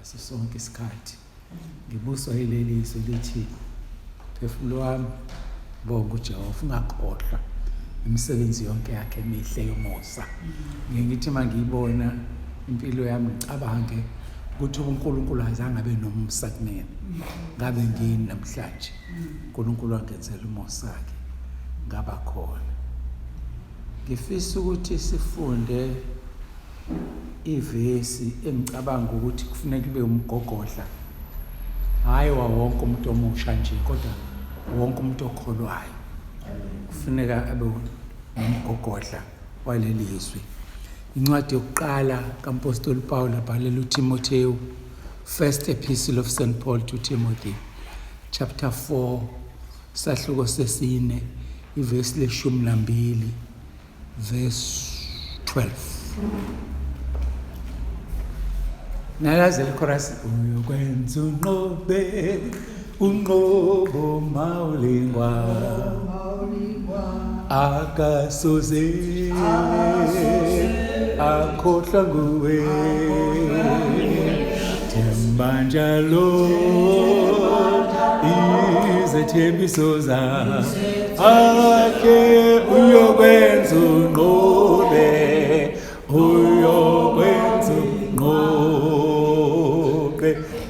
Ngaso sonke isikhathi ngibuswa yileli zwi lithi, Phefumulo wami, bonga uJehova, ungakhohlwa imisebenzi yonke yakhe emihle yomusa. Ngiye ngithi uma ngiyibona impilo yami ngicabange ukuthi uNkulunkulu azange abe nomusa kumina, ngabe ngiyini namhlanje? uNkulunkulu wangenzela umusa-ke ngaba khona. Ngifisa ukuthi sifunde ivesi engicabanga ukuthi kufuneka ibe umgogodla, hhayi wawonke umuntu omusha nje, kodwa wonke umuntu okholwayo kufuneka abe nomgogodla waleli zwi. Incwadi yokuqala kaMpostoli Paul abhalela uTimothewu, First Epistle of St Paul to Timothy, chapter 4, sahluko sesine, ivesi leshumi nambili, verse 12. Nalazi le chorus, uyokwenza unqobe, unqobo mawulingwa, akasoze akhohlwa nguwe, themba njalo izethembiso zakhe, uyokwenza unqobe, uyokwenza unqobe,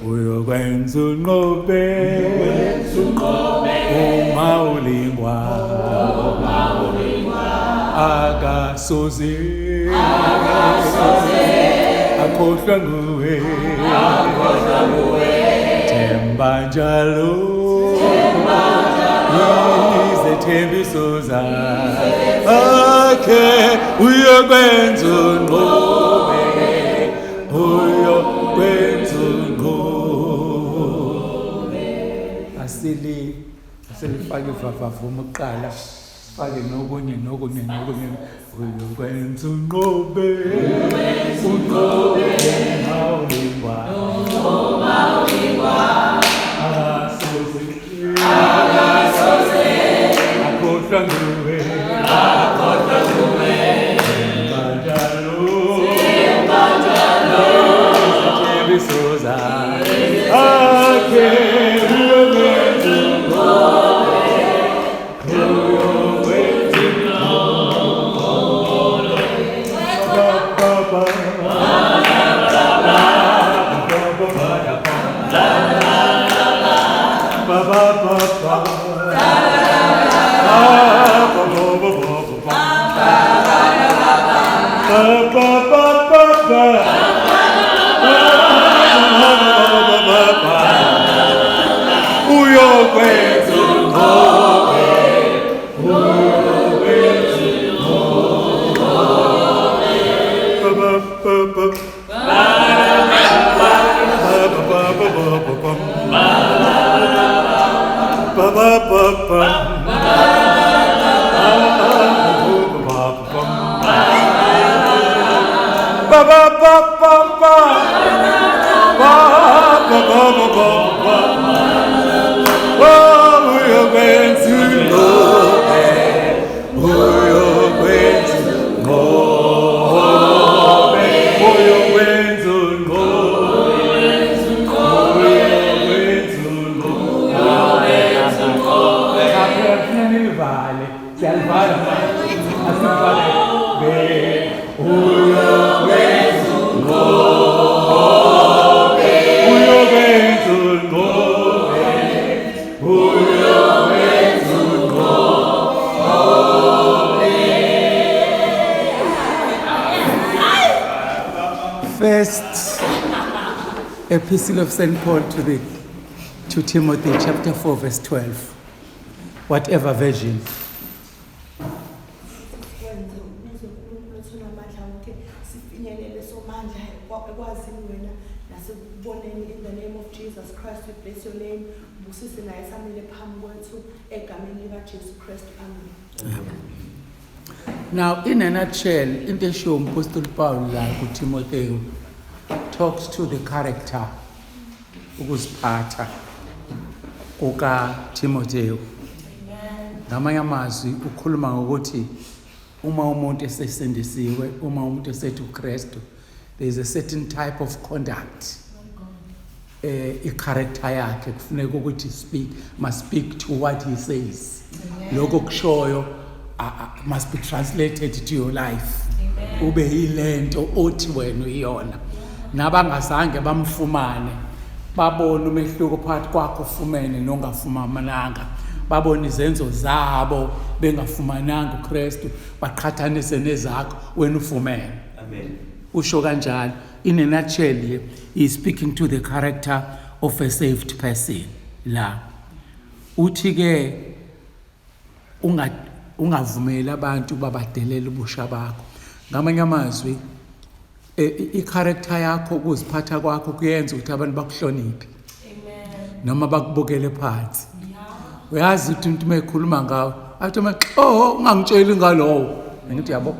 uyokwenza unqobe uma ulingwa, akasoze akhohlwa nguwe, themba njalo izethembiso zakhe, uyokwenza unqobe, uyokwenza unqobe. Asilifake ivavavuma kuqala, sifake nokunye nokunye nokunye. Uyokwenza unqobe, unqobe mawulingwa, akasoze akhohlwa nguwe, themba njalo izethembiso zakhe, uyokwenza unqobe, uyokwenza unqobe. Ba, ba, ba. Ba, ba, ba, ba, ba, ba. Ba, ba, ba, ba, ba, ba. Ba, ba, ba, ba, ba. Ba, ba, ba, ba, ba, ba. Uyokwenza unqobe, uyokwenza unqobe. Ba, ba, ba, ba. Ba, ba, ba, ba, ba, ba, ba. Ba, ba, ba, ba. Ba, ba, ba, ba. Ba, ba, ba, ba, ba. Ba, ba, ba, ba, ba, ba. Oh, uyokwenza unqobe, uyokwenza unqobe, uyokwenza unqobe, uyokwenza unqobe. Cha, phela kufuneka nilivale. Siyalivala manje. Asivale. Be uyokwenza unqobe, uyokwenza unqobe, uyokwenza unqobe. First Epistle of St. Paul to Timothy, chapter 4, verse 12. Whatever version. Sikwenze ukuze uNkulunkulu ethole amandla wonke, sifinyelele somandla ekwazini wena nasekuboneni. In the name of Jesus Christ we bless your name. Busise naye samile phambi kwethu, egameni likaJesu Kristu, amen. Now, in a nutshell, into eshiwo uMpostoli Paul la kuTimotheo talks to the character, ukuziphatha kukaTimotheo. Ngamanye amazwi ukhuluma ngokuthi uma umuntu esesindisiwe, uma umuntu esethi uKristu, there is a certain type of conduct I-character yakhe kufuneka ukuthi speak must speak to what he says. Lokho kushoyo must be translated to your life. Ube yilento othi wena uyiyona. Nabangazange bamfumane babone umehluko phakathi kwakho ufumene nongafumananga, babone izenzo zabo bengafumananga uKristu, baqhathanise nezakho wena ufumene. Amen. Usho kanjalo. In a nutshell, he is speaking to the character of a saved person. La uthi ke ungavumeli abantu babadelele ubusha bakho. Ngamanye amazwi, i-character yakho, ukuziphatha kwakho kuyenza ukuthi abantu bakuhloniphe. Amen. Noma bakubukele phansi. Uyazi ukuthi umuntu mekhuluma ngawe athi uma, "Oh, ungangitsheli ngalowo." Ngithi yabo,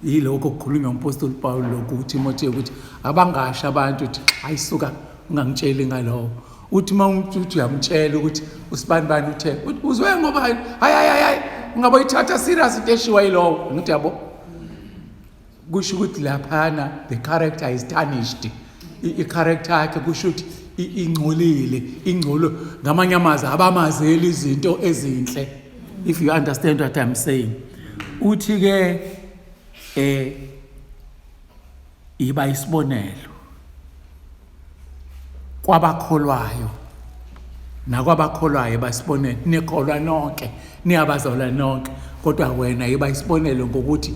yilokho okukhulunywa uMpostoli Paul lokhu kuTimotheo, ukuthi abangasho abantu ukuthi ayisuka ungangitsheli ngalowo. Uthi uma umuntu uthi uyamtshela ukuthi usibani bani uthe, uthi uzwe ngobani, hayi hayi hayi, ungaboyithatha serious into eshiwa yilowo. Ngithi yabo, kusho ukuthi laphana the character is tarnished. I-character yakhe kusho ukuthi ingcolile, ingcolo. Ngamanye amazwi, abamazeli izinto ezinhle, if you understand what I'm saying. Uthi ke iba isibonelo kwabakholwayo, nakwabakholwayo basibonelo, nikholwa nonke, niyabazalwa nonke, kodwa wena iba isibonelo ngokuthi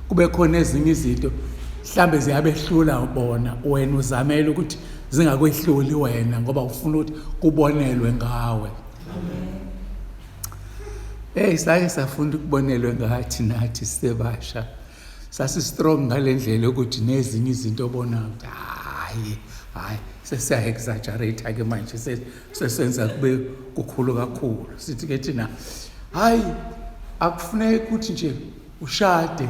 kube khona ezinye izinto mhlambe ziyabehlula bona, wena uzamela ukuthi zingakwehluli wena ngoba ufuna ukuthi kubonelwe ngawe. Hey, sake safunda ukubonelwe ngathi nathi sisebasha, sasi strong ngalendlela ukuthi nezinye izinto obona ukuthi hayi hayi, sesiya exaggerate ke manje, sesenza kube kukhulu kakhulu. Sithi ke thina hayi, akufuneki ukuthi nje ushade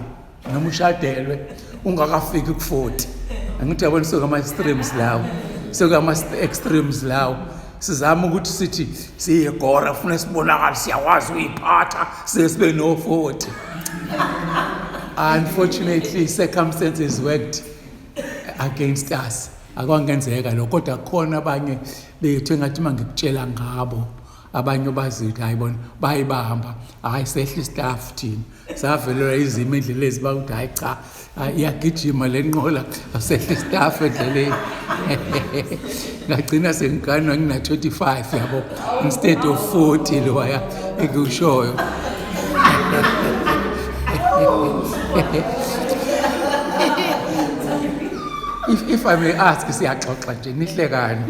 noma ushadelwe ungakafiki ku-40. Angithi yabona, sokama extremes lawo, sokama extremes lawo. Sizama ukuthi sithi siyigora, funa sibonakale siyakwazi uyiphatha size sibe no 40. Unfortunately, circumstances worked against us, akwangenzeka lokho. Kodwa khona abanye bethu engathi mangikutshela ngabo, abanye bazi ukuthi hayi bona bayibamba, hayi sehla istaff, thina savelelwa izimo endleleni eziba ukuthi hayi cha, iyagijima le nqola, asehla istaff endleleni. Ngagcina sengiganwa ngina 25, yabo, instead of 40 loya engiwushoyo. If I may ask, siyaxoxa nje, nihlekani?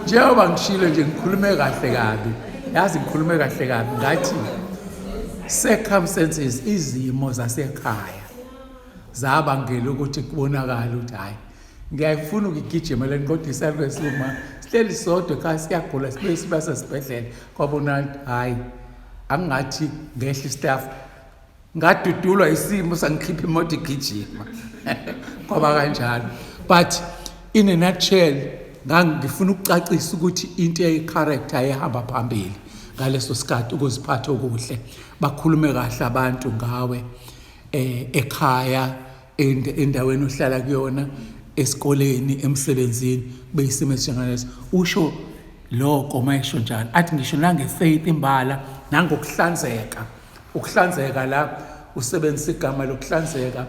Njengoba ngishilo nje, ngikhulume kahle kabi, yazi ngikhulume kahle kabi, ngathi circumstances, izimo zasekhaya zabangela ukuthi kubonakala ukuthi hayi, ngiyayifuna ukugijima le, kodwa isalukazi suma sihleli sodwa ekhaya, siyagula, sibuye siba sesibhedlela, kwabona hayi, angingathi ngehla istaff, ngadudulwa isimo sangikhipha imoto igijima, kwaba kanjalo. But in a nutshell, ngangifuna ukucacisa ukuthi into eyi-character ehamba phambili ngaleso sikhathi ukuziphatha okuhle, bakhulume kahle abantu ngawe ekhaya, endaweni ohlala kuyona, esikoleni, emsebenzini, kube isimo esinjengaleso. Usho lokho mayesho njalo, athi ngisho nange-faith imbala, nangokuhlanzeka. Ukuhlanzeka la usebenzisa igama lokuhlanzeka,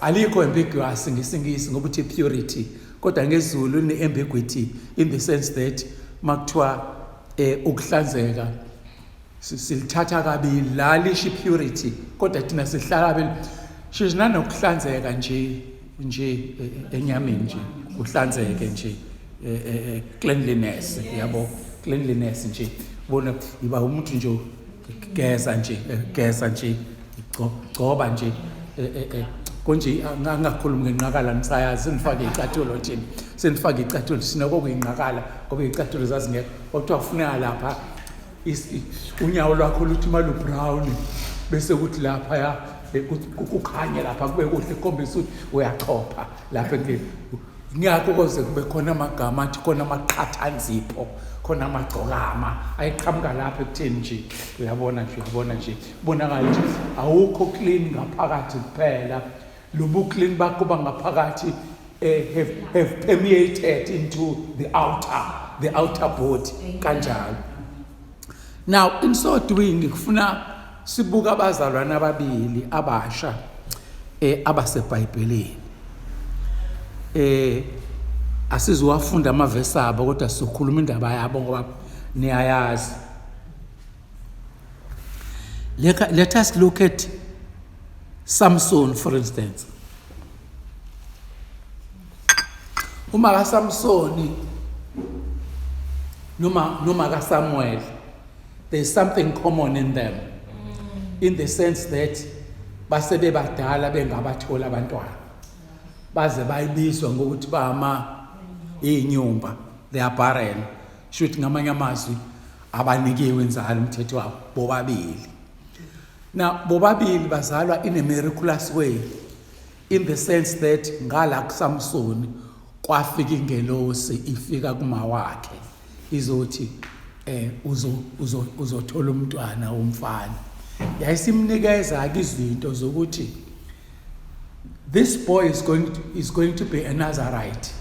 alikho ambiguous ngesiNgisi ngoba uthi purity, kodwa ngesiZulu ine-ambiguity in the sense that makuthiwa ukuhlanzeka silithatha kabili la, lisho purity kodwa thina sihlala kabili. Shisho nanokuhlanzeka nje nje enyameni nje, kuhlanzeke nje, cleanliness, yabo, cleanliness nje, bona iba umuntu nje, geza nje, geza nje, gcoba nje, konje angakhulumi ngenqakala, nisayazi, senifake icathulo thina, senifake icathulo sina, kokuyinqakala ngoba icathulo zazingekho. Kwakuthiwa kufuneka lapha unyawo lwakho luthi malu brown, bese kuthi lapha ya kukhanye lapha, kube kuhle, kukhombisa ukuthi uyachopha lapha endlini. Ngiyakho koze kube khona amagama athi khona amaqhathanzipho, khona amagcokama ayiqhamuka lapha ekutheni nje uyabona nje, uyabona nje, kubonakala nje awukho clean ngaphakathi kuphela. Lobu clean bakho bangaphakathi have permeated into the outer body kanjalo. Now, in so doing, kufuna sibuka abazalwane ababili abasha abaseBhayibhelini. Asizuwafunda amavesi abo, kodwa sizokhuluma indaba yabo ngoba niyayazi. Let us look at Samson, for instance. Uma kaSamsoni noma kaSamuel, there's something common in them, in the sense that basebebadala bengabathola abantwana, baze bayibizwa ngokuthi bama inyumba, they are barren. Shuthi ngamanye amazwi abanikiwe inzalo, umthetho wabo bobabili. Now, bobabili bazalwa in a miraculous way, in the sense that ngala kuSamson kwafika ingelosi, ifika kuma wakhe izothi uzothola umntwana womfana. Yayisimnikeza ke izinto zokuthi this boy is going to be a Nazarite.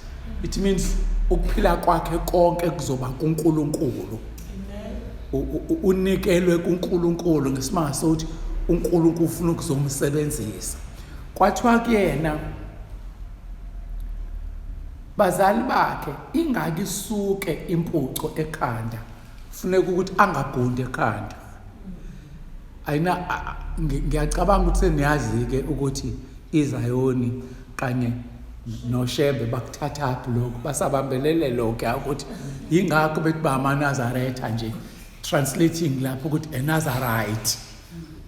It means ukuphila kwakhe konke kuzoba kuNkulunkulu, unikelwe kuNkulunkulu, ngesimanga sokuthi uNkulunkulu ufuna ukuzomsebenzisa. Kwathiwa kuyena, bazali bakhe ingake isuke impuco ekhanda, funeka ukuthi angagundi ekhanda. Ayina ngiyacabanga ukuthi seniyazi ke ukuthi iZayoni kanye noShembe bakuthathaphi lokho, basabambelele lokho ukuthi yingakho bethi ba amaNazaretha nje, translating lapho ukuthi a Nazarite.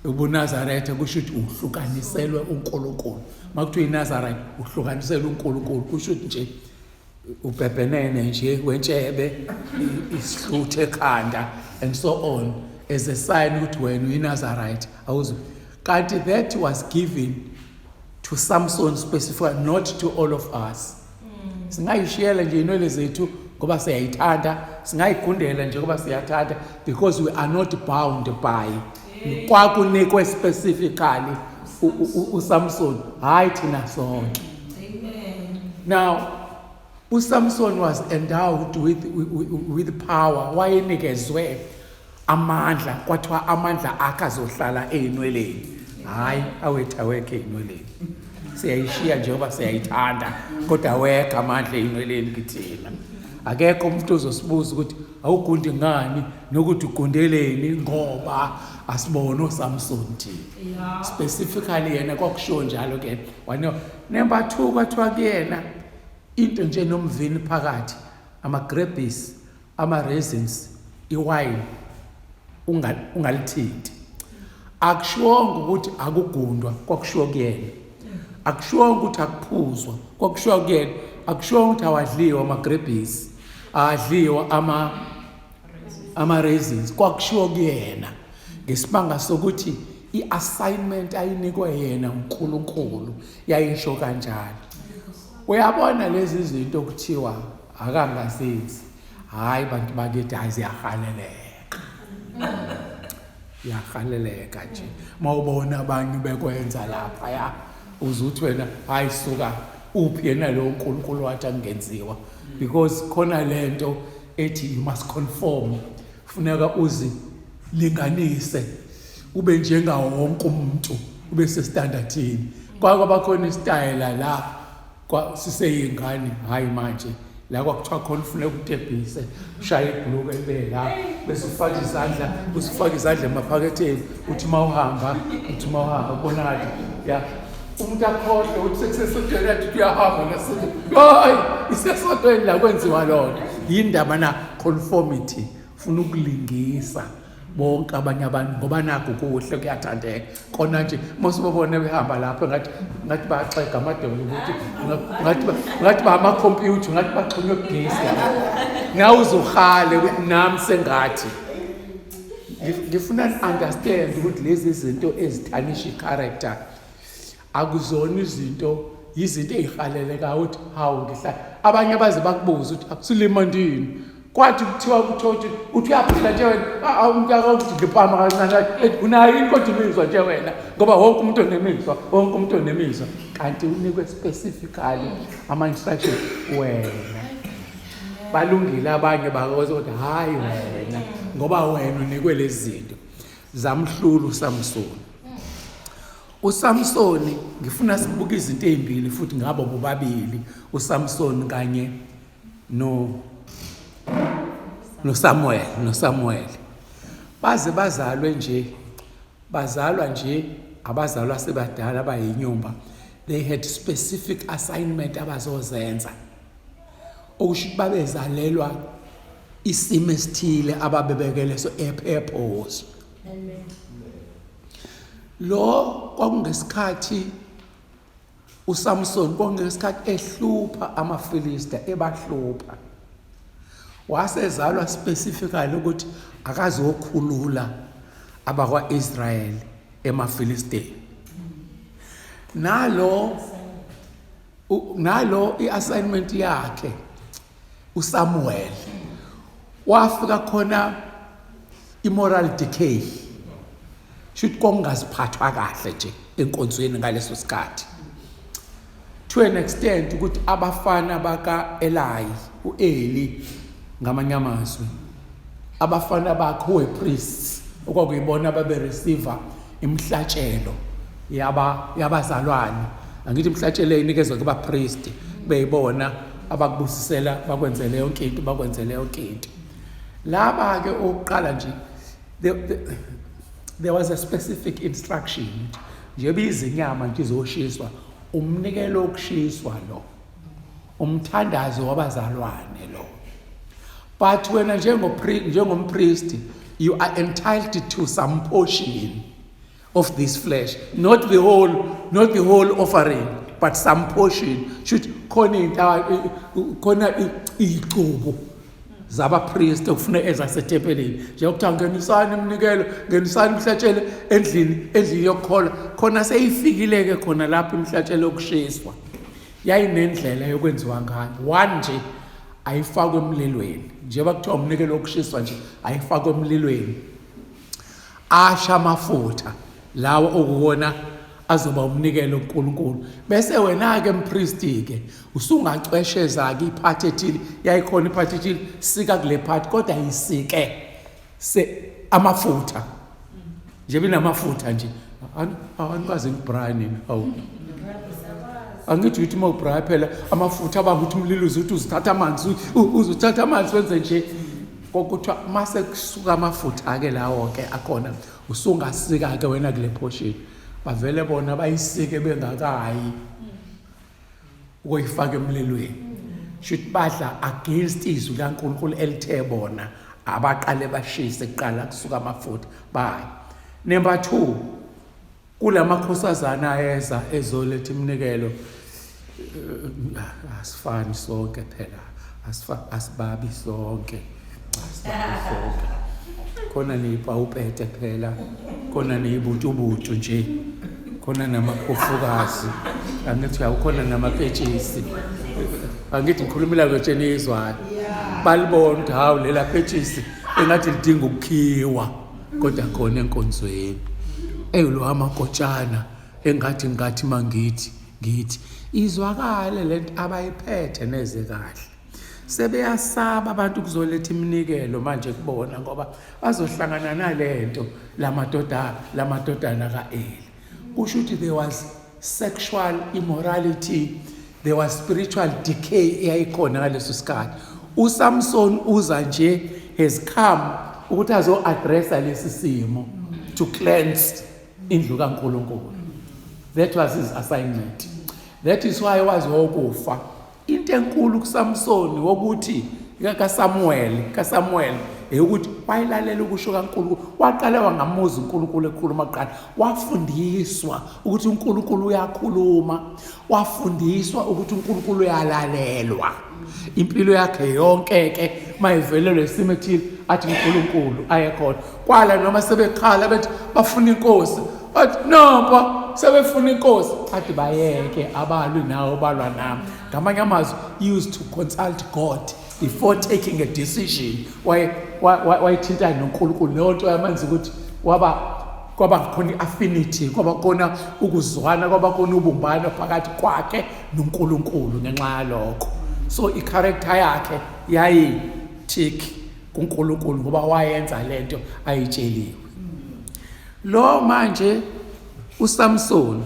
UbuNazaretha kusho ukuthi uhlukaniselwe uNkulunkulu. Makuthiwa iNazarite, uhlukaniselwe uNkulunkulu, kusho ukuthi nje ubhebhenene nje wentshebe, isihluthe ekhanda and so on, as a sign ukuthi wena uyiNazarite. Awuzwe kanti that was given to Samson specifically, not to all of us. Singayishiyela nje inwele zethu ngoba siyayithanda, singayigundela nje ngoba siyathanda, because we are not bound by kwakunikwe specifically uSamson, hayi thina sonke. Now, uSamson was endowed with power, wayenikezwe amandla, kwathiwa amandla akhe azohlala ey'nweleni. Hhayi, awethu awekho ey'nweleni, siyayishiya njengoba siyayithanda, kodwa awekho amandla ey'nweleni kithina. Akekho umuntu ozosibuza ukuthi awugundi ngani nokuthi ugundeleni, ngoba asibone oSamson thina. Specifically yena kwakushiwo njalo ke. Wano number 2, kwathiwa kuyena into nje nomvini phakathi, ama-grapes, ama-raisins, iwine, ungalithinti. Akushiwonga ukuthi akugundwa, kwakushiwo kuyena. Akushiwonga ukuthi akuphuzwa, kwakushiwo kuyena. Akushiwonga ukuthi awadliwa ama-grapes, adliwa ama-raisins, kwakushiwo kuyena ngesibanga sokuthi i-assignment ayinikwe yena uNkulunkulu yayisho kanjalo. Uyabona lezi zinto kuthiwa akangazenzi, hayi bantu bakithi, hayi, ziyahaleleka, iyahaleleka nje mawubona abanye bekwenza lapha ya, uzuthi wena, hayi suka, uphi yena lo uNkulunkulu wathi angenziwa? Because khona lento ethi you must conform, funeka uzilinganise, ube njengawo wonke umuntu, ube sestandardini. Kwake bakhona isitayela la kwa siseyingane, hayi manje, la kwakuthiwa khona ufuneka utebhise, ushaye ibhuluku elibe la, bese ufaka izandla, usufaka izandla emaphaketheni, uthi uma uhamba kubonakala ya umuntu akhohlwe ukuthi sekusesontweni, athi uthi uyahamba nasithi hayi, isesontweni la kwenziwa lona. Yindaba na conformity, ufuna ukulingisa bonke abanye abantu ngoba nakho kuhle, kuyathandeka kona nje. Mosibabone behamba lapho ngathi baxega amadolo, ukuthi ngathi ba amakhompyutha, ngathi baxhunywe kugesi, nawe uzuhale ukuthi nami sengathi. Ngifuna ni-understand ukuthi lezi zinto ezi-tarnisha i-character akuzona izinto, izinto ey'halelekayo ukuthi hawu ngihlala. Abanye baze bakubuza ukuthi akusilima ndini. Kwathi kuthiwa kuthiwa uthi uyaphila nje wena, umuntu akakuthi ngipama kancane, ethi unayo yini kodwa imizwa nje wena, ngoba wonke umuntu onemizwa, wonke umuntu onemizwa, kanti unikwe specifically ama-instruction wena. Balungile abanye bakwazi ukuthi hhayi wena, ngoba wena unikwe lezi zinto. Zamhlula uSamsoni. USamsoni ngifuna sibuke izinto ezimbili futhi ngabo bobabili, uSamsoni kanye no noSamuel, noSamuel. Baze bazalwe nje, bazalwa nje abazalwa sebadala bayinyumba. They had specific assignment abazozenza. Okusho ukuthi babezalelwa isimo esithile ababebekele so a purpose. Amen. Lo kwakungesikhathi uSamson kwakungesikhathi ehlupha amaFilista, ebahlupha. Wasezalwa specifically ukuthi akazokhulula abakwaIsrael emaFilisteni. Nalo nalo iassignment yakhe uSamuel wafika khona immoral decay, shuthi kwakungaziphathwa kahle nje enkonzweni ngaleso sikhathi, to an extent ukuthi abafana baka-Eli, u-Eli ngamanye amazwi, abafana bakhe who were priests, okwakuyibona ababereceive imihlatshelo yabazalwane. Angithi imihlatshelo eyinikezwa kubapristi, beyibona abakubusisela, bakwenzele yonke into, bakwenzele yonke into. Laba-ke okokuqala nje, there was a specific instruction nje, izinyama nje izoshiswa, umnikelo wokushiswa lo, umthandazo wabazalwane lo. But wena njengompristi, you are entitled to some portion of this flesh, not the whole offering, but some portion. Should khona into, khona icubu zabapriest okufuna ezasetempelini, njengokuthiwa ngenisani iminikelo, ngenisani imihlatshelo endlini yokukholwa. Khona seyifikile-ke khona lapho imihlatshelo yokushiswa yayinendlela yokwenziwa ngayo. One nje, ayifakwe emlilweni, njengoba kuthiwa umnikelo wokushiswa nje, ayifakwe emlilweni, asha amafutha lawo okuwona azoba umnikelo kuNkulunkulu. Bese wena-ke mpristi-ke usungacwesheza-ke iphathi ethile, yayikhona iphathi ethile, sika kule phathi, kodwa yisike se amafutha nje, binamafutha nje. Anikwazi ngibrayi nina? Awu, angithi ukuthi uma ubraya phela amafutha abanga ukuthi umlilo uze uthi uzithatha amanzi, uzuthatha amanzi wenze nje kokuthiwa mase kusuka amafutha-ke lawo-ke akhona, usungasika-ke wena kule portion. Bavele bona bayisike bengakayi ukuyifaka emlilweni, shuthi badla against izwi kaNkulunkulu elithe bona abaqale bashise kuqala kusuka amafutha. Bayi number 2, kulamakhosazana ayeza ezoletha iminikelo, asifani sonke phela, asibabi sonke, asibabi sonke, khona niyipawupete phela, khona niyibutubutu nje, khona namaphofukazi, angithi awukhona namapetshisi, angithi ngikhulumela nje niyizwayo, balibona ukuthi hawu lela petshisi engathi lidinga ukukhiwa, kodwa khona enkonzweni eyilo amakotshana engathi ngathi mangithi ngithi izwakale lento abayiphethe neze kahle. Sebeyasaba abantu kuzoletha iminikelo manje kubona, ngoba bazohlangana nalento lamadoda, lamadodana kaEli. Kusho ukuthi there was sexual immorality, there was spiritual decay eyayikhona ngaleso sikhathi. uSamson uza nje, has come ukuthi azo-addressa lesi simo, to cleanse indlu kaNkulunkulu. That was his assignment. That is why wazi wokufa. Into enkulu kuSamson wokuthi kaSamuel ukuthi wayilalela ukusho kaNkulunkulu. Waqala wangamuza uNkulunkulu ekhuluma kuqala, wafundiswa ukuthi uNkulunkulu uyakhuluma, wafundiswa ukuthi uNkulunkulu uyalalelwa. Impilo yakhe yonke ke mayivelelwe isimo ethile, athi uNkulunkulu ayekhona kwala, noma sebekhala bethi bafuna inkosi, bathi nompa sebefuna inkosi athi bayeke abalwi nawe balwa nami. Ngamanye amazwi, used to consult God before taking a decision. Wayethintana noNkulunkulu. Leyo nto yamenza ukuthi waba kwaba khona i-affinity, kwaba khona ukuzwana, kwaba khona ubumbano phakathi kwakhe noNkulunkulu ngenxa yalokho. So i-character yakhe yayi-tick kuNkulunkulu ngoba wayenza lento ayitsheliwe. Lo manje uSamson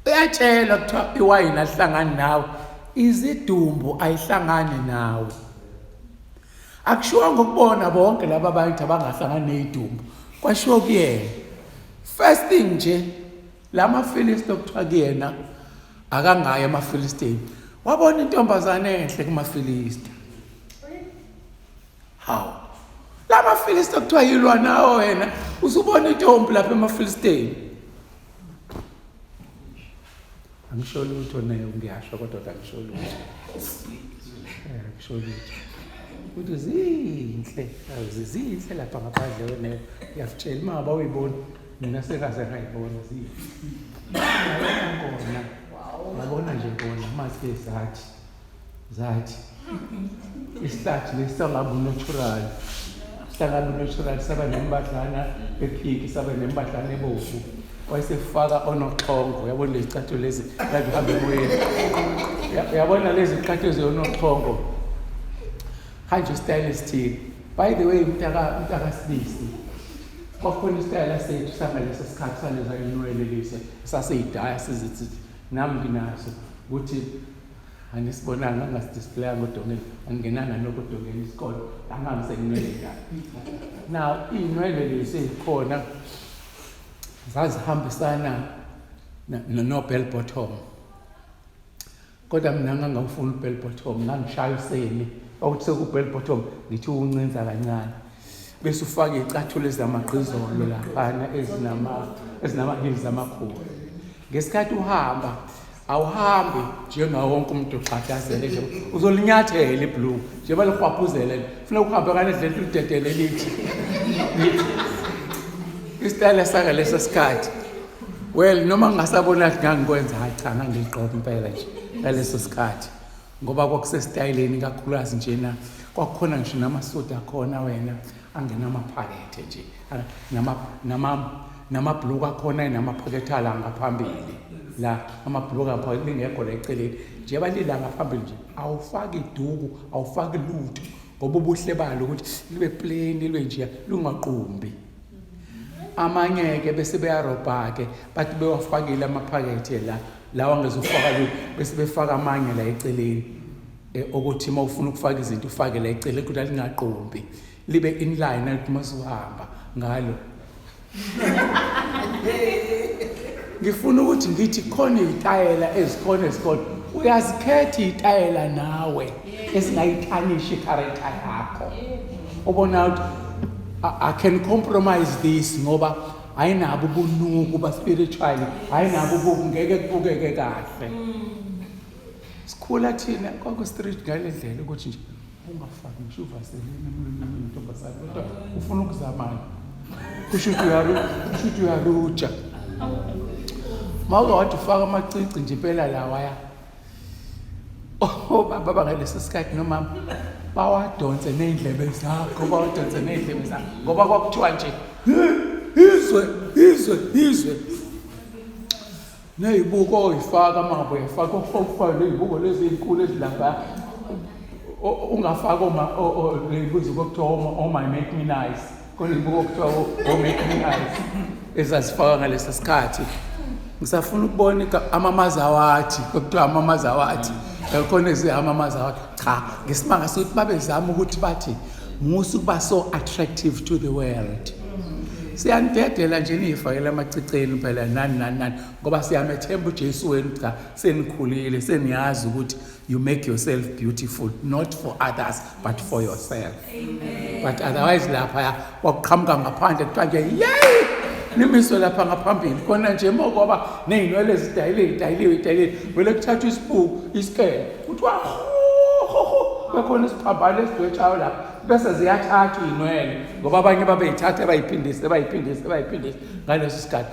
uyatshelwa kuthiwa iwayini alihlangani nawe, izidumbu ayihlangani nawe. Akushiwo ngokubona bonke laba abantu abangahlangani nezidumbu, kwashiwo kuyena. First thing nje lamaFilisti okuthiwa kuyena akangayi emaFilistini, wabona intombazane enhle kumaFilisti. Hawu, lamaFilisti okuthiwa yilwa nawo wena usubona intombi lapha emaFilistini. Angisho lutho naye ngiyasho kodwa angisho lutho. Angisho lutho. Ukuthi zinhle, zinhle lapha ngaphandle wena ngiyakutshela uma ngaba uyibona mina sengaze ngayibona zinhle. Kona. Yabona nje kona mase zathi zathi isihlathi lesi sangabe unatural sangabe unatural saba nembadlana ephiki saba nembadlana ebovu wayesefaka onoxhongo. Uyabona lezi cathulo lezi kade uhambe emoyeni, uyabona lezi cathulo zonoxhongo hanje isitayela esithile. By the way, mntaka Sibisi, kwakhona isitayela sethu sangaleso sikhathi saleza inwele lezi saseyidaya sizithi nami nginaso ukuthi anisibonanga ngasidisplayanga odongeni, angingenanga nokho odongeni isikole angangisenginwele njalo. Now iy'nwele lezi ey'khona zazihambisana no-bell bottom, kodwa mina ngangawufuni u-bell bottom, ngangishaya usemi okuthi seku-bell bottom ngithi uwuncinza kancane bese ufake iy'cathulo ezinamagqizolo laphana ezinama-heels amakhulu. Ngesikhathi uhamba awuhambi njengawo wonke umuntu uxhatazele nje, uzolinyathela ibhluku njengoba lihwaphuzele, funeka uhambe ngale ndlela lidedele lithi isitayela sangaleso sikhathi. Well, noma ngingasabona ukuthi ngangikwenza, hayi cha, ngangiligqoka impela nje ngaleso sikhathi ngoba kwakusesitayeleni kakhulukazi njena. Kwakukhona ngisho namasudi akhona wena angenamaphakethe nje, namabhuluku akhona enamaphakethe ala ngaphambili la, amabhuluku aphakethe lingekho la eceleni njengoba lila ngaphambili nje. Awufaki iduku, awufaki lutho ngoba ubuhle balo ukuthi libe plain, libe nje lungaqumbi. Amanye-ke bese beyarobha-ke bathi bewafakile amaphakethe la lawa angezufaka lutho, bese befaka amanye la eceleni okuthi uma ufuna ukufaka izinto ufake la eceleni kodwa lingaqumbi, libe inline ukuthi uma usuhamba ngalo. Ngifuna ukuthi ngithi khona iy'tayela ezikhona ezikhona, uyazikhetha iy'tayela nawe esingayithanishi i-character yakho, ubona ukuthi I can compromise this ngoba ayinabo ubunuku ba-spiritually, ayinabo ubuku, ngeke kubukeke kahle. Sikhula thina kwaku-street ngale ndlela ukuthi nje ungafaki ngisho uvaselini emlonyeni intombazane, kodwa ufuna ukuzamana kusho ukuthi uyaruja ma uke wathi ufaka amacici nje impela lawaya. Obaba bangaleso sikhathi nomama bawadonse ney'ndlebe zakho, bawadonse ney'ndlebe zakho ngoba kwakuthiwa nje izwe izwe izwe ney'buko oyifaka uma ngabe uyafaka ufake ney'buko lezi ey'nkulu ezilapha, ungafaki ley'buzo okuthiwa oh my make me nice, khona iy'buko okuthiwa oh make me nice ezazifaka ngaleso sikhathi. Ngisafuna ukubona amamazawathi okuthiwa amamazawathi khona eziyamamazawathi. Cha, ngesimanga sokuthi babezama ukuthi bathi musa ukuba so attractive to the world, siyanidedela nje niyifakele amaciceni phela nani nani nani ngoba siyamethemba uJesu wenu. Cha, senikhulile, seniyazi ukuthi you make yourself beautiful not for others but for yourself. Amen. But otherwise lapha kwakuqhamuka ngaphandle kuthiwa nje yey nimiswe lapha ngaphambili khona nje mokwaba ney'nwele ezidayile y'dayiliwe y'dayiliwe vele kuthathwa isibuku isikele kuthiwa bekhona isiphambano esidwetshayo lapha bese ziyathathwa iy'nwele ngoba abanye babeyithatha bayiphindise bayiphindise bayiphindise ngaleso sikhathi.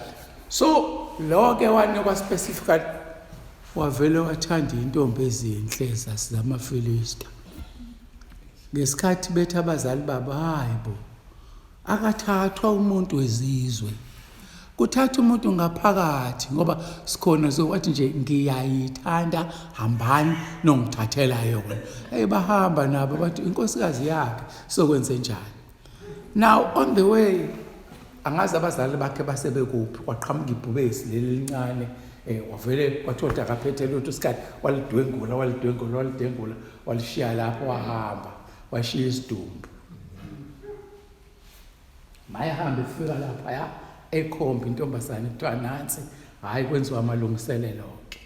So Lo ke wanikwa specifically, wavele wathanda intombi ezinhle zamaFilista. Ngesikhathi bethi abazali babo, hayi bo, akathathwa umuntu wezizwe, kuthatha umuntu ngaphakathi, ngoba sikhona. So wathi nje, "Ngiyayithanda, hambani nongithathela yona." Hey, bahamba nabo, bathi inkosikazi yakhe sokwenze njani. Now on the way, angazi abazali bakhe basebekuphi, kwaqhamuka ibhubesi leli lincane. Wavele kwathiwa ukuthi akaphethe lutho isikhathi, walidwengula, walidwengula, walidwengula, walishiya lapho, wahamba, washiya isidumbu. Mayehambe efika lapha ya ekhomba intombazane, kuthiwa nansi. Hhayi, kwenziwa amalungiselelo-ke.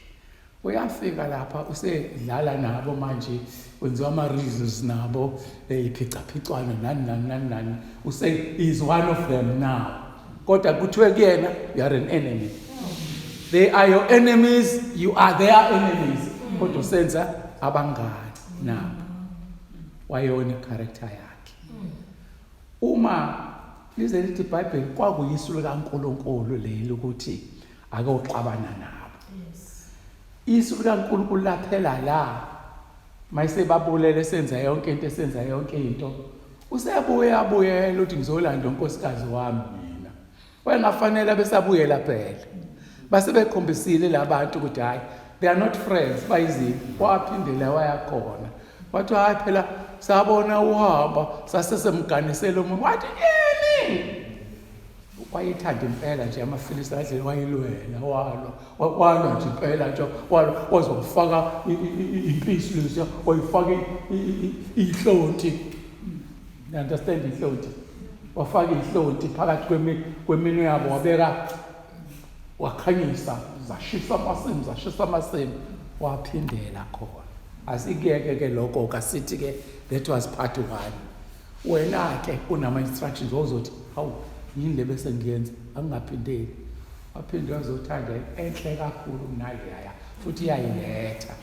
Uyafika lapha, usedlala nabo manje, kwenziwa ama-reasons nabo, iphicaphicwano, nani nani nani nani. Use is one of them now, kodwa kuthiwe kuyena, "You are an enemy. They are your enemies, you are their enemies," kodwa usenza abangani nabo. Wayona i-character yakhe. Uma lize lithi iBhayibheli, kwakuyisu likaNkulunkulu leli ukuthi ake uxabana nabo. Isu likaNkulunkulu laphela la mayisebabulele, senza yonke into, esenza yonke into, usebuye abuyela uthi, "Ngizolanda unkosikazi wami mina." Wayengafanele besabuyela phela, base bekhombisile labantu ukuthi hayi, they are not friends, bayizini. Waphindela wayakhona, wathi, "Hayi phela, sabona uhamba, sasesemganisele umuntu." Wathi yini? Wayethanda impela nje amaFilisti adlela, wayilwela, walwa, walwa nje impela nje, walwa waze wafaka impisi leziya, wayifaka ihlonti. You understand ihlonti? Wafaka ihlonti phakathi kweminwe yabo, wabeka, wakhanyisa, zashisa amasimu, zashisa amasimu. Waphindela khona. Asikuyeke ke lokho, kasithi ke that was part one. Wena ke unama-instructions, wawuzothi, "Hawu, yini le bese ngiyenza?" Angingaphindeli. Waphinde wazothanda enhle kakhulu kunaleyaya, futhi iyayiletha.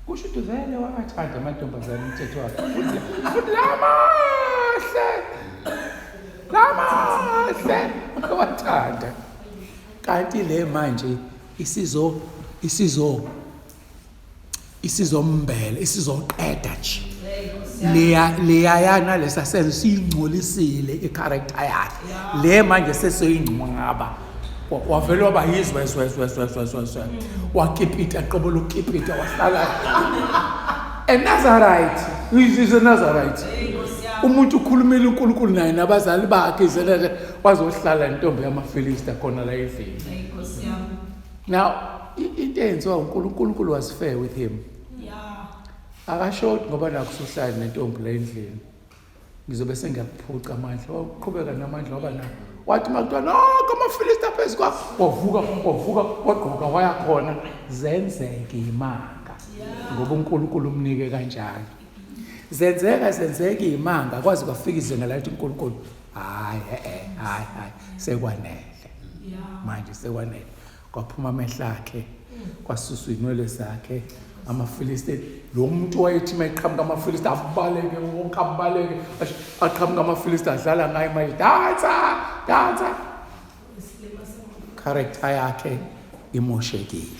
Kusho ukuthi vele wawathanda amantombazane, umthetho wakhe, futhi lamahle, lamahle wawathanda. Kanti le manje isizombela, isizoqeda nje leya leyayana. Lesa senzo siyingcolisile i-character yakhe. Le manje seseyingcwaba. Wavele waba yizwe zwe zwe zwe zwe zwe zwe, wakipita qobo lokipita, wahlala a Nazarite. Is a Nazarite, umuntu ukhulumile uNkulunkulu naye nabazali bakhe, izelele wazohlala intombi yamaFilista khona la endlini. Now into eyenziwa uNkulunkulu, uNkulunkulu was fair with him. Akashoti ngoba nakho usuhlala nentombi la endlini, ngizobe sengiyakuphuca amandla. Waqhubeka namandla waba nawo. Wathi uma kuthiwa nonke amaFilisti aphezu kwakho, wavuka, wavuka, wagqoka, waya khona. Zenzeke imanga ngoba uNkulunkulu umnike kanjalo. Zenzeka, zenzeka imanga, kwaze kwafika izinga lathi uNkulunkulu, hayi, eh, hayi, hayi, sekwanele manje, sekwanele. Kwaphuma amehlo akhe, kwasuswa inwele zakhe. AmaFilisti, lo muntu wayethi uma eqhamuka amaFilisti abaleke wonke, abaleke. Aqhamuka amaFilisti, adlala ngaye manje, dansa, dansa. Character yakhe imoshekile.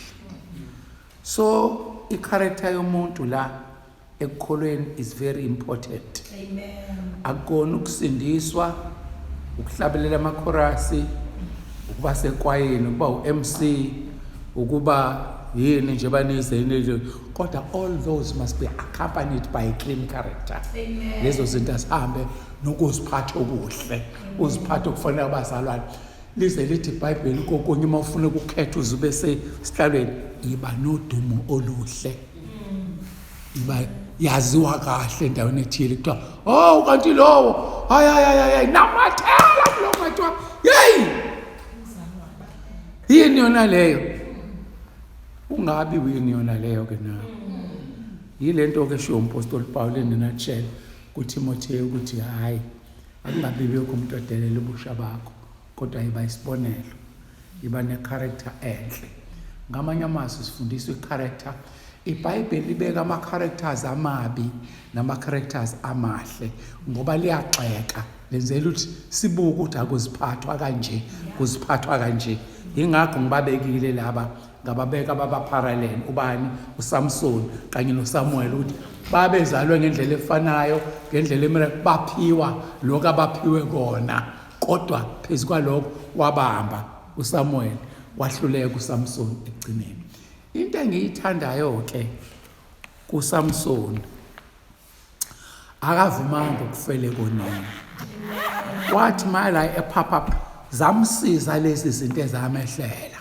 So i-character yomuntu la ekukholweni is very important. Amen. Akukona ukusindiswa, ukuhlabelela amakhorasi, ukuba sekwayeni, ukuba u-MC, ukuba yini nje banize nje, kodwa all those must be accompanied by a clean character. Amen. Lezo zinto asihambe nokuziphatha okuhle, uziphathe okufanele abazalwane. Lize lithi iBhayibheli kokunye, uma ufuna ukukhetha uze sesihlalweni, iba nodumo oluhle, iba yaziwa kahle endaweni ethile. Kuthiwa, "Oh, kanti lowo, hayi, hayi, hayi, hayi, namathela kulo." Ngathiwa, "Yeyi, yini yona leyo?" Ungabi yini yona leyo ke na? Yile nto ke shiwo umpostoli Paul in a nutshell kuTimotheo ukuthi hayi, akungabi bikho umuntu odelela ubusha bakho, kodwa iba isibonelo, iba ne-character enhle. Ngamanye amazwi, sifundiswa i-character. IBhayibheli libeka ama-characters amabi nama-characters amahle ngoba liyagxeka, lenzela ukuthi sibuke ukuthi akuziphathwa kanje, kuziphathwa kanje. Yingakho ngibabekile laba, ngababeka baba parallel, ubani, uSamson kanye noSamuel, ukuthi babezalwe ngendlela efanayo, ngendlela emira, baphiwa lokho abaphiwe kona, kodwa phezu kwalokho wabamba uSamuel, wahluleka uSamson ekugcineni. Into engiyithandayo ke kuSamson, akavumanga ukufele konini. Wathi mala ephapha, zamsiza lezi zinto ezamehlela,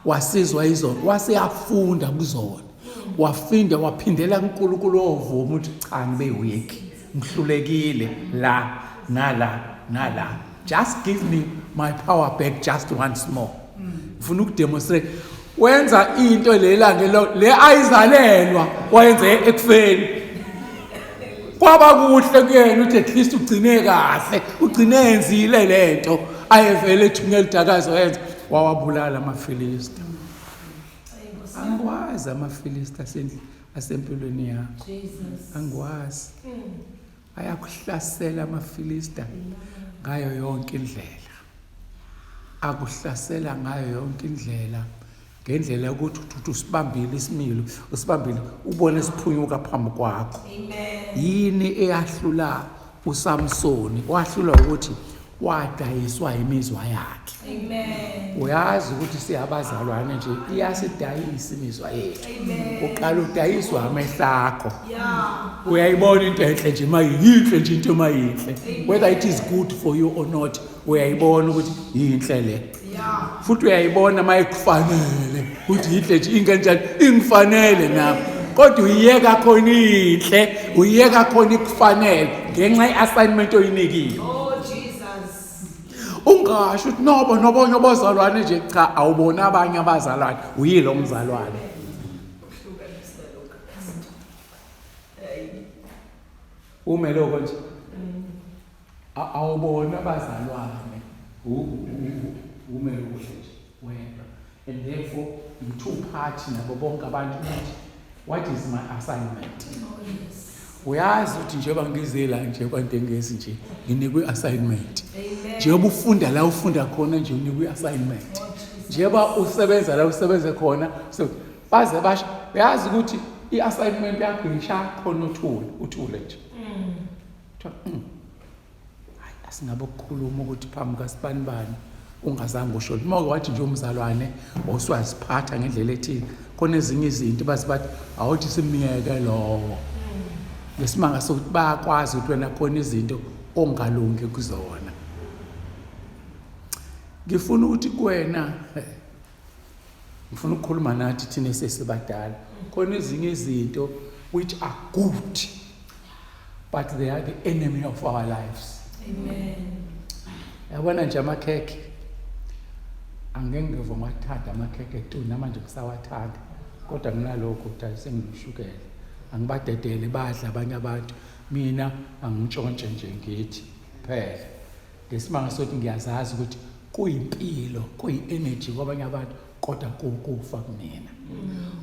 wasizwa izona, waseyafunda kuzona, wafinda waphindela kuNkulunkulu, ovuma ukuthi cha, ngibe weak, ngihlulekile la nala nala, just give me my power back just once more, ngifuna ukudemonstrate. Wenza into lela ngelo le ayizalelwa, wayenze ekufeni, kwaba kuhle kuyena ukuthi at least ugcine kahle, ugcine enzile lento ayevele ethungela udakazi, wayenza, wawabulala amaFilisti. Angikwazi amaFilisti asempilweni yakho, angikwazi. Ayakuhlasela amaFilista ngayo yonke indlela, akuhlasela ngayo yonke indlela, ngendlela yokuthi uthi usibambile isimilo, usibambile, ubone siphunyuka phambi kwakho. Yini eyahlula uSamsoni? Wahlulwa ukuthi wadayiswa imizwa yakhe. Uyazi ukuthi siyabazalwane nje, iyasidayisa imizwa yethu. Uqala udayiswa amehlo akho, uyayibona into enhle nje, mayinhle nje into, mayinhle, whether it is good for you or not, uyayibona ukuthi yinhle le, futhi uyayibona mayikufanele ukuthi yinhle nje, ingenjani ingifanele nami, kodwa uyiyeka khona inhle, uyiyeka khona ikufanele ngenxa ye-assignment oyinikiwe. Oh Jesus. Ungasho ukuthi nobo nobonye abazalwane nje, cha, awubona abanye abazalwane, uyilo mzalwane. Uhlukanisa lokho. Hey. Ume lokho nje, awubona abazalwane, ume kuhle nje wena, and therefore you two part nabo bonke abantu ukuthi what is my assignment? Oh yes. Uyazi ukuthi njengoba ngize la nje kwaNtengezi nje, nginikwe i-assignment. Amen. Njengoba ufunda la ufunda khona nje, unikwe i-assignment. Oh Jesus. Njengoba usebenza la usebenze khona, so baze basho, uyazi ukuthi i-assignment yakho isha khona, uthule, uthule nje. Kuthiwa, Hayi, asingabe ukukhuluma ukuthi phambi kasibanibani ungazange usho, uma wathi nje umzalwane wawusuwaziphatha ngendlela ethile, khona ezinye izinto baze bathi awuthi simyeke lowo, ngesimanga sokuthi bayakwazi ukuthi wena khona izinto ongalungi kuzona. Ngifuna ukuthi kuwena, ngifuna ukukhuluma nathi thina esesibadala, khona ezinye izinto which are good but they are the enemy of our lives. Amen. Yabona nje amakhekhe, angeke ngive ngiwathanda amakhekhe tu, namanje ngisawathanda, kodwa nginalokho ukuthi senginoshukela, angibadedele badla abanye abantu, mina angintshontshe nje, ngithi phela ngesimanga sokuthi ngiyazazi ukuthi kuyimpilo, kuyi-energy kwabanye abantu, kodwa kukufa kumina.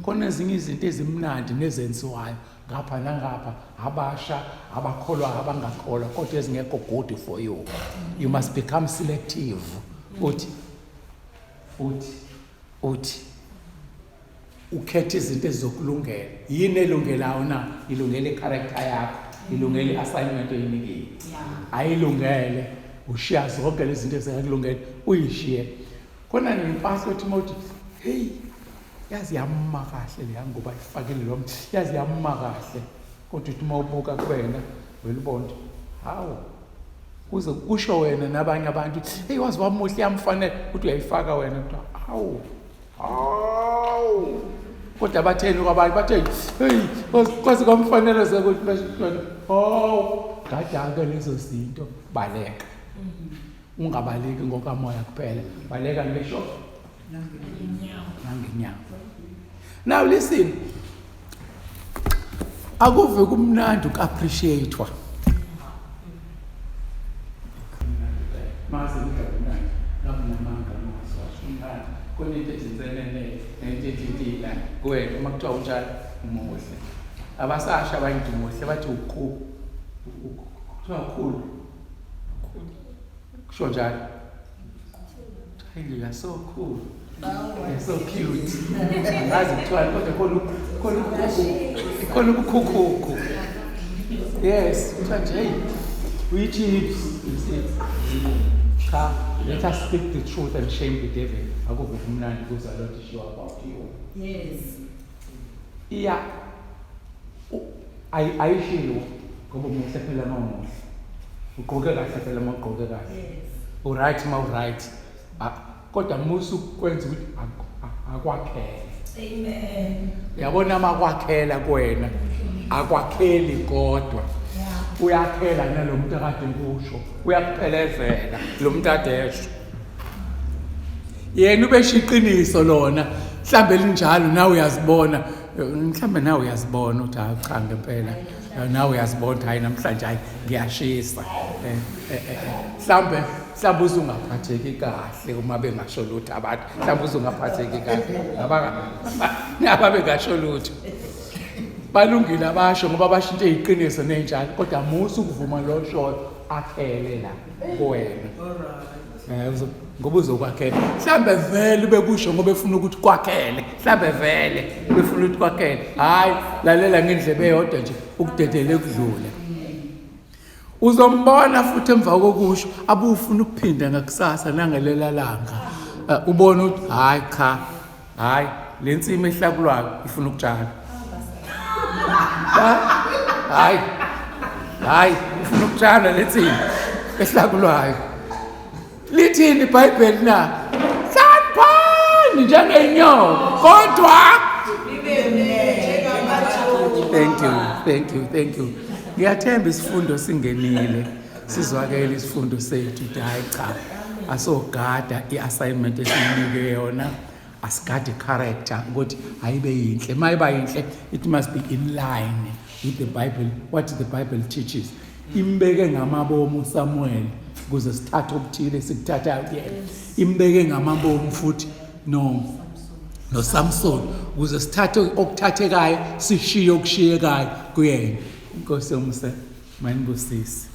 Khona ezinye izinto ezimnandi nezenziwayo ngapha nangapha, abasha, abakholwa, abangakholwa, kodwa ezingekho good for you. You must become selective, uthi ukhetha izinto ezizokulungela. Yini elungelayo na? Ilungele i-character yakho, ilungele i-assignment oyinikiwe, ayilungele. Ushiya zonke lezi zinto ezingakulungele, uyishiye khona nempahla othi uma uthi, hey, yazi yamma kahle leya ngoba ifakile lo, yazi yamma kahle, kodwa uthi uma ubuka kuwena welubona ukuthi hawu, kuze kusho wena nabanye abantu, hey, wazi wamuhle, yamfanele, ukuthi uyayifaka wena, kuthiwa hawu, hawu, kodwa batheni kwabanye? Bathe, hey, kwaze kwamfanele sekuthi basho wena, hawu, gada-ke lezo zinto, baleka. Ungabaleki ngokamoya kuphela, baleka ngisho nangenyawo. Now listen, akuve kumnandi uku-appreciate-wa mase kumnandi, ngakunamanga, ngaswasho umnandi, khona into ethi nsenene nento ethi intila. la kuwena uma kuthiwa unjalo umuhle. Abasasho abanye ukuthi umuhle bathi ukhu kuthiwa ukhulu. Kusho njalo. Hey, you are so cool. You're so cute. Angazi kuthiwani kodwa khona khona khona ubukhukhuku. Yes, kuthiwa nje hey, we chips, you see. Cha, let us speak the truth and shame the devil. Akuve kumnandi kuzwa lo ishiwo about you. Yes. Iya ayishiwo ngoba umuhle phela uma umuhle. Ugqoke kahle phela uma ugqoke kahle. Yes. Uright uma uright. Kodwa musa ukwenza ukuthi akwakhele. Amen. Uyabona uma kwakhela kuwena akwakheli kodwa. Uyakhela nalo muntu akade ngisho, uyakuphelezela lo muntu ade esho. Yena ubesho iqiniso lona, mhlambe linjalo nawe uyazibona, mhlambe nawe uyazibona ukuthi hayi cha ngempela. Nawe uyazibona ukuthi hayi namhlanje hayi ngiyashisa. Mhlambe mhlambe uzungaphatheki kahle uma bengasho lutho abantu, mhlambe uzungaphatheki kahle ngaba bengasho lutho. Balungile abasho ngoba basho into eyiqiniso nenjalo, kodwa musa ukuvuma lo shoyo akhele la kuwena. Ngoba uzokwakhela. Mhlambe vele bekusho ngoba efuna ukuthi kwakhele. Mhlambe vele befuna ukuthi kwakhele. Hayi, lalela ngendlebe eyodwa nje ukudedele kudlule. Uzombona futhi emva kokusho abufuna ukuphinda ngakusasa nangelela langa. Ubona ukuthi hayi cha, hayi le nsimi ehlakulwayo ifuna ukutshala. Hayi. Hayi, ifuna ukutshala le nsimi ehlakulwayo. Lithini iBhayibheli na? Hlaniphani njengenyoka kodwa Thank you, thank you, thank you. Ngiyathemba isifundo singenile. Sizwakele isifundo sethu ukuthi hayi cha asogada i-assignment esiyinike yona, asigade character ukuthi ayibe yinhle. Mayiba yinhle it must be in line with the Bible, what the Bible teaches. Imbeke ngamabomu uSamuel ukuze sithathe okuthile sikuthathayo kuyena. Imbeke ngamabomu futhi no Samson ukuze sithathe okuthathekayo sishiye okushiyekayo kuyena. Inkosi yomusa mayinibusise.